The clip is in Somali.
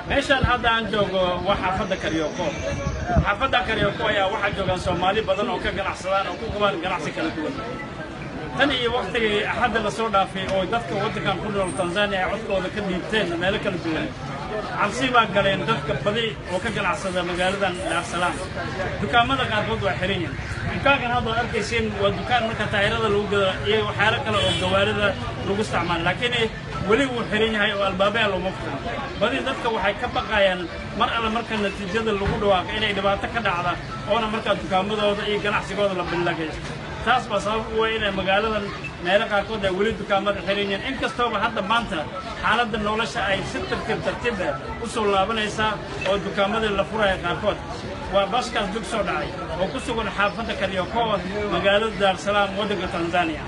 Meeshaan hadda aan joogo waa xaafadda Kariakoo. Xaafadda Kariakoo ayaa waxaa joogaan Soomaali badan oo ka ganacsadaan oo ku qabaan ganacsi kala duwan. Tan iyo waktigii Axadda lasoo dhaafay oo dadka waddankan ku nool Tanzania ay codkooda ka dhiibteen meelo kala duwan, cabsi baa galeen dadka badi oo ka ganacsada magaaladan Daar Salaam. Dukaamada qaarkood waa xiran yihin. Dukaankan hadda ad arkaysiin waa dukaan marka taayirada lagu gado iyo waxyaalo kale oo gawaarida lagu isticmaalo, laakiin weli wuu xiran yahay oo albaabaha looma furin. Badi dadka waxay ka baqayaan mar alle marka natiijada lagu dhawaaqo inay dhibaato ka dhacda oona markaa dukaamadooda iyo ganacsigooda la billagaysto. Taas baa sabab u ah inay magaaladan meelo qaarkood ay weli dukaamada xiran yihiin, inkastooba hadda maanta xaaladda nolosha ay si tartiib tartiib ah u soo laabanaysaa oo dukaamadii la furaya qaarkood. Waa baskaas dug soo dhacay oo ku sugan xaafadda Kariakoo, magaalada Daar Salaam, waddanka Tanzania.